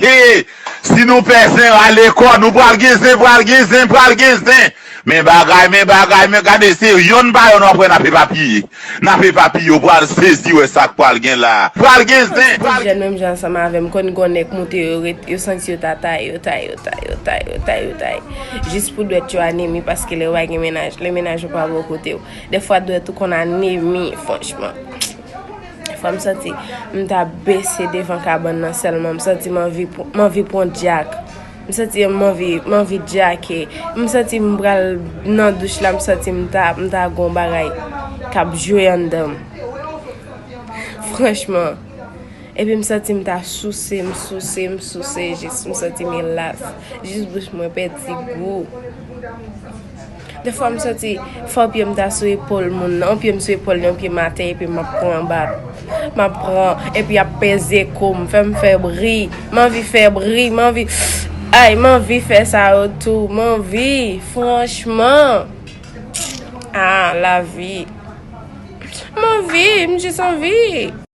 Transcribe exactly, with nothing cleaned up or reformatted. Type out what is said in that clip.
E si nou pè zen, rale kò nou, pral gen zen, pral gen zen, pral gen zen. Men bagay, men bagay, men gade, se yonn pa yonn w ap wè n ap epapiye. N ap epapiye, w pral sezi wè sa k pral gen la. Pral gen zen. Tout jèn menm jan ansanm avè m, konn gen yon nèg moute yo ret, yo santi yo ta tay, yo tay, yo tay, yo tay, yo tay, yo tay. Jis pou dwèt yo anemi, paske lè w pa gen mennaj, lè mennaj ou pa bò kote w. Dèfwa dwèt ou konn anemi, franchman. Fwa m santi m ta bese devan kabann nan sèlman, m santi m anvi pr-, m anvi pran dyak. M santi m anvi, m anvi djake. M santi m pral nan douch la, m santi m ta, m ta gon bagay k ap jwe anndan m. Franchman. Epi m santi m ta souse, m souse, m souse, jis m santi m elas. Jis bouch mwen pèdi gou. Dèfwa m santi fò pye m ta sou epòl moun nan, yon pye m sou epòl li, yon pye m atè, epi m ap pran anba, m ap pran, epi ap peze kou m, fè m fè bri, m anvi fè bri, m anvi, ay, m anvi fè sa yo tou, m anvi, franchman, ah, lavi, m anvi, m jis anvi.